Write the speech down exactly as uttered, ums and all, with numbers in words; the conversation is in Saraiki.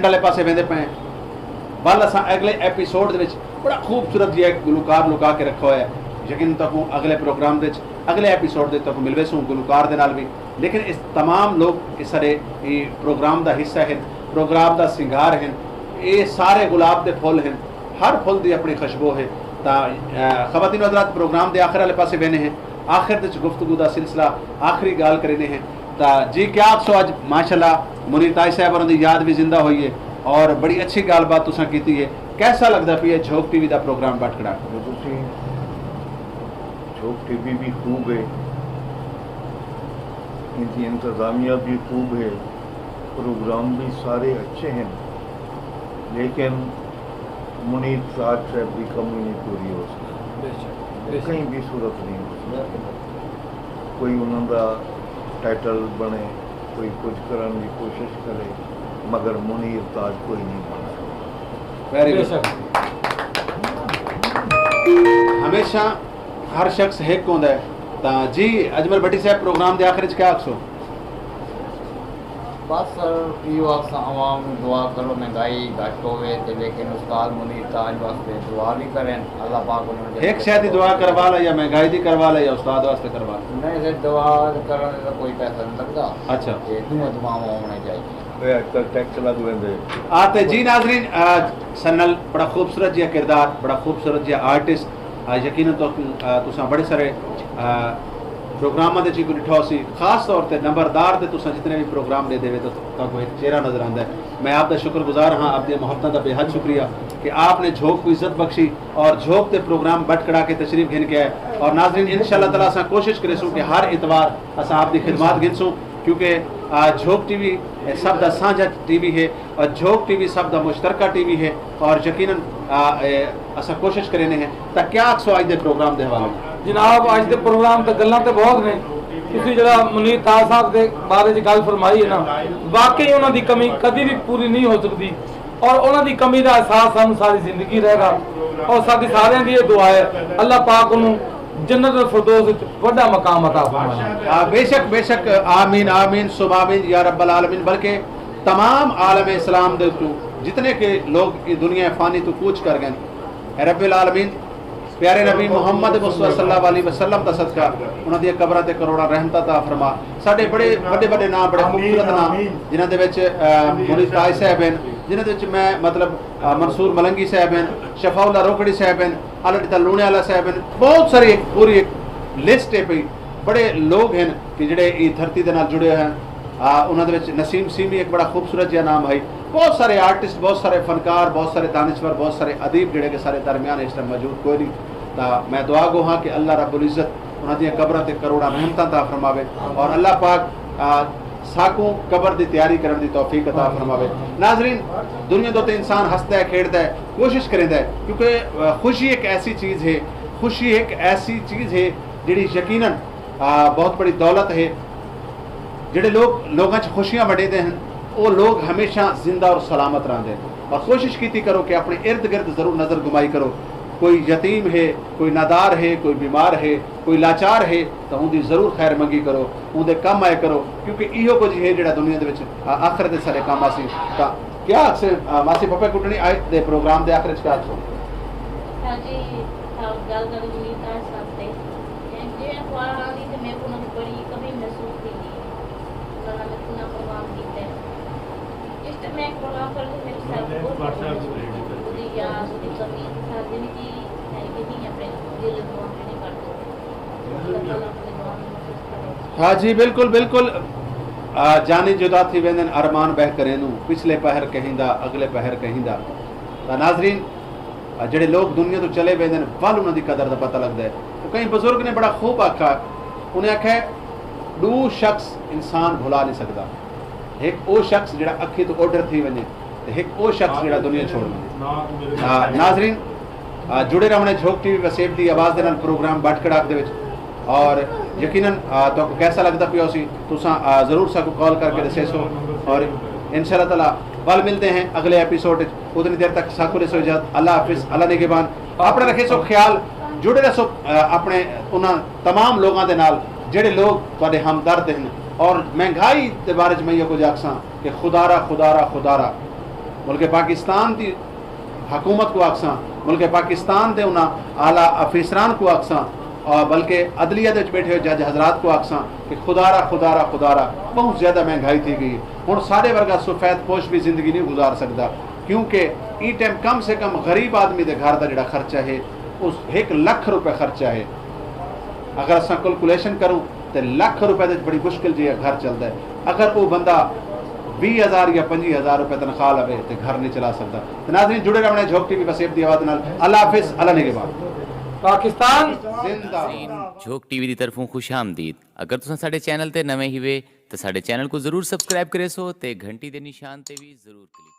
والے پاسے ویندے پئے ہیں۔ ول اساں اگلے ایپیسوڈ دے وچ بڑا خوبصورت جیہا ہک گلوکار لکا کے رکھا ہویا ہے۔ یقیناً تہاکوں اگلے پروگرام دے وچ، اگلے ایپیسوڈ دے وچ تہاکوں ملویسوں گلوکار دے نال وی۔ لیکن اس تمام لوگ اس سارے اے پروگرام دا حصہ ہن، پروگرام دا سنگار ہن۔ اے سارے گلاب دے پھل ہن، ہر پھل دی اپݨی خوشبو ہے۔ تاں، اے، خواتین و حضرات، پروگرام دے آخر والے پاسے ویندے ہیں۔ آخر دے وچ گفتگو دا سلسلہ، آخری ڳالھ کریندے ہیں۔ تاں جی کیا آکھسو، اڄ ماشاءاللہ منیر تاج صاحب ہوراں دی یاد وی زندہ ہوئی ہے اور بڑی اچھی ڳالھ بات تساں کیتی ہے۔ کیسا لڳدا پیا ہے جھوک ٹی وی دا پروگرام بٹ کڑا؟ جو تسی جھوک ٹی وی بھی خوب ہے، ان کی انتظامیہ بھی خوب ہے، پروگرام بھی سارے اچھے ہیں، لیکن منیر تاج صاحب دی کمی نہیں پوری ہو سکدی۔ بے شک، بے شک۔ کہیں بھی صورت نہیں ہو سکدی۔ کوئی انہاں دا ٹائٹل بݨے، کوئی کجھ کرݨ دی کوشش کرے، مگر منیر تاج کوئی نہیں بݨ سڳدا۔ ویری بے گڈ۔ شک۔ ہمیشہ ہر شخص ہک ہوندا ہے۔ تاں جی اجمل بھٹی صاحب، پروگرام دے آخر وچ کیا آکھسو؟ بس سر، ایہو آکھساں عوام نوں دعا کرو، مہنگائی گھٹ ہووے تے لیکن استاد منیر تاج واسطے دعا وی کرن، اللہ پاک انہاں نوں ہک جنت شے دی دعا فردوس کروا لے، یا مہنگائی دی کروا لے یا استاد واسطے کروا لے۔ نہیں سر، دعا کرݨ دا کوئی پیسہ نہیں لڳدا۔ اچھا۔ تے ݙوہیں دعاواں ہووݨ چاہیدیاں۔ اے اڄ کل ٹیکس لڳ ویندے۔ آ تے جی ناظرین، آ، سنل بڑا خوبصورت جیہا کردار، بڑا خوبصورت جیہا آرٹسٹ۔ آ، یقیناً تو، آ، تساں بڑے سارے، آ، پروگراماں دے چ کوں ݙٹھا ہوسی، خاص طور تے نمبردار تے تساں جتنے وی پروگرام ݙیندے وے تاں تہاکوں ہک چہرہ نظر آندا ہے۔ میں آپ دا شکر گزار ہاں، آپ دیاں محبتاں دا بے حد شکریہ کہ آپ نے جھوک کوں عزت بخشی اور جھوک تے پروگرام بٹ کڑا کے تشریف گھن کے آئے۔ اور ناظرین، انشاءاللہ تعالیٰ اساں کوشش کریسوں کہ ہر اتوار اساں آپ دی خدمات گھنسوں، کیونکہ، آ، جھوک ٹی وی، اے، سب دا سانجھا ٹی وی ہے۔ اور جھوک ٹی وی سب دا مشترکہ ٹی وی ہے اور یقیناً، آ، اے، اساں کوشش کریندے ہیں۔ تاں کیا آکھسو اڄ دے پروگرام دے حوالے؟ جناب، اڄ دے پروگرام تے گلاں تے بہت نے۔ تسی جڑا منیر تاج صاحب دے بارے چ گل فرمائی ہے نا، واقعی انہاں دی کمی کدی بھی پوری نہیں ہو سکدی اور انہاں دی کمی دا احساس سانوں ساری زندگی رہے گا۔ اور ساڈی ساریاں دی یہ دعا ہے، اللہ پاک انہوں جنت الفردوس وچ وݙا مقام عطا فرمائے۔ آ، بے شک، بے شک، آمین، آمین، ثم آمین یا رب العالمین۔ بلکہ تمام عالم اسلام دے اتوں جتنے کہ لوگ ایں دنیا فانی تو کوچ کر گئے، اے رب العالمین، پیارے نبی محمد مصطفیٰ صلی اللہ علیہ وسلم دا صدقہ انہاں دی قبراں تے کروڑاں رحمتاں عطا فرما۔ ساڈے بڑے وݙے وݙے نام، بڑے آمین، خوبصورت نام، آمین۔ جنہاں دے وچ، آ، منیر تاج صاحب ہیں، جنہاں دے وچ میں، مطلب، آ، منصور ملنگی صاحب ہیں، شفاء اللہ روکڑی صاحب ہیں، اللہ ڈتا لونے والا صاحب ہیں، بہت ساری ایک پوری ایک لسٹ ہے پئی۔ بڑے لوگ ہیں کہ جڑے ایں دھرتی دے نال جڑے ہوئے ہیں۔ آ، انہاں دے وچ نسیم سیمی ایک بڑا خوبصورت جہا نام ہے۔ بہت سارے آرٹسٹ، بہت سارے فنکار، بہت سارے دانشور، بہت سارے ادیب جڑے کہ سارے درمیان اس ٹائم موجود کوئی نہیں۔ تاں میں دعا گو ہاں کہ اللہ رب العزت انہاں دیاں قبراں تے کروڑاں رحمتاں عطا فرماوے اور اللہ پاک، آ، ساکوں قبر دی تیاری کرݨ دی توفیق عطا فرماوے۔ ناظرین، دنیا دے تے انسان ہسدا ہے، کھیݙدا ہے، کوشش کریندا ہے، کیونکہ، آ، خوشی ایک ایسی چیز ہے، خوشی ایک ایسی چیز ہے جڑی یقیناً، آ، بہت بڑی دولت ہے۔ جڑے لوگ لوگاں چ خوشیاں ونڈیندے ہن، او لوگ ہمیشہ زندہ اور سلامت رہندے ہن۔ اور کوشش کیتی کرو کہ اپݨے ارد گرد ضرور نظر گھمائی کرو۔ کوئی یتیم ہے، کوئی نادار ہے، کوئی بیمار ہے، کوئی لاچار ہے، تاں اوندی ضرور خیر منگی کرو، اوندے کم آئے کرو، کیونکہ ایہو کجھ ہے جڑا دنیا دے وچ، آ، آخرت دے سارے کم آسی۔ تاں کیا آکھسے، آ، ماسی پھپھے کٹنی آئے دے پروگرام دے آخر وچ کیا آکھسو؟ ہاں جی، ہاں، ڳالھ کر منیر تاج صاحب تے۔ جیویں اخبار آندی تے میکوں انہاں دی بڑی کمی محسوس تھیندی ہے۔ انہاں نے میکوں نہ پروگرام کیتے۔ جس تے میں پروگرام کر کے میرے ساتھ بہت محسوس تھی۔ اودی یاد، اودی کمی، ساری زندگی میں کہیں اپنے دل دماغ میں نہیں کر سکتی۔ اللہ تعالیٰ اپنے دعا میں محسوس کرے۔ ہاں جی، بالکل، بالکل۔ آ، جانی جدا تھی ویندن ارمان بہ کریندوں، پچھلے پہر کہیں دا، اڳلے پہر کہیں دا۔ تاں ناظرین، آ، جڑے لوگ دنیا توں چلے ویندن، ول انہاں دی قدر دا پتہ لڳدا ہے۔ تے کہیں بزرگ نے بڑا خوب آکھا، انہیں آکھیا، ݙو شخص انسان بھلا نہیں سڳدا، ہک او شخص جڑا اکھیں توں اوڈھر تھی ونڄے، تے ہک او شخص جڑا دنیا چھوڑ ونڄے۔ آ، ناظرین، آ، جڑے رہوݨے جھوک ٹی وی وسیب دی آواز دے نال پروگرام بٹ کڑاک دے وچ۔ اور یقیناً، آ، تہاکوں کیسا لڳدا پیا ہوسی، تساں، آ، ضرور ساکوں کال کر کے ݙسیسو۔ اور انشاءاللہ تعالیٰ ول ملدے ہیں اڳلے ایپیسوڈ وچ۔ اتنی دیر تک ساکوں ݙیسو اجازت۔ اللہ حافظ، اللہ نگہبان۔ اپݨا رکھیسو خیال، جڑے رہسو، آ، اپݨے انہاں تمام لوگاں دے نال جڑے لوگ تہاݙے ہمدرد ہن۔ اور مہنگائی دے بارے وچ میں ایہو کجھ آکھساں کہ خدارا، خدارا، خدارا، ملک پاکستان دی حکومت کوں آکھساں، ملک پاکستان دے انہاں اعلی آفیسران کوں آکھساں، آ، بلکہ عدلیہ دے وچ ٻیٹھے ہوئے جج حضرات کوں آکھساں کہ خدا را، خدا را، خدا را، ٻہوں زیادہ مہنگائی تھی ڳئی ہے۔ ہݨ ساݙے ورگا سفید پوش وی زندگی نہیں گزار سڳدا، کیونکہ ایں ٹائم کم سے کم غریب آدمی دے گھر دا جیڑھا خرچہ ہے، او ہک لکھ روپے خرچہ ہے۔ اگر اساں کیلکولیشن کروں تے لکھ روپے دے وچ بڑی مشکل جیہا گھر چلدا ہے۔ اگر او بندہ ویہہ ہزار یا پنجویہہ ہزار روپے تنخواہ لوے تے گھر نہیں چلا سڳدا۔ تے ناظرین، جڑے رہوݨے جھوک ٹی وی وسیب دی آواز نال۔ اللہ حافظ، اللہ نگہبان۔ پاکستان زندہ۔ ناظرین، جھوک ٹی وی دی طرفوں خوش آمدید۔ اگر تساں ساݙے چینل تے نویں ہیوے تاں ساݙے چینل کوں ضرور سبسکرائب کریسو تے گھنٹی دے نشان تے وی ضرور کلک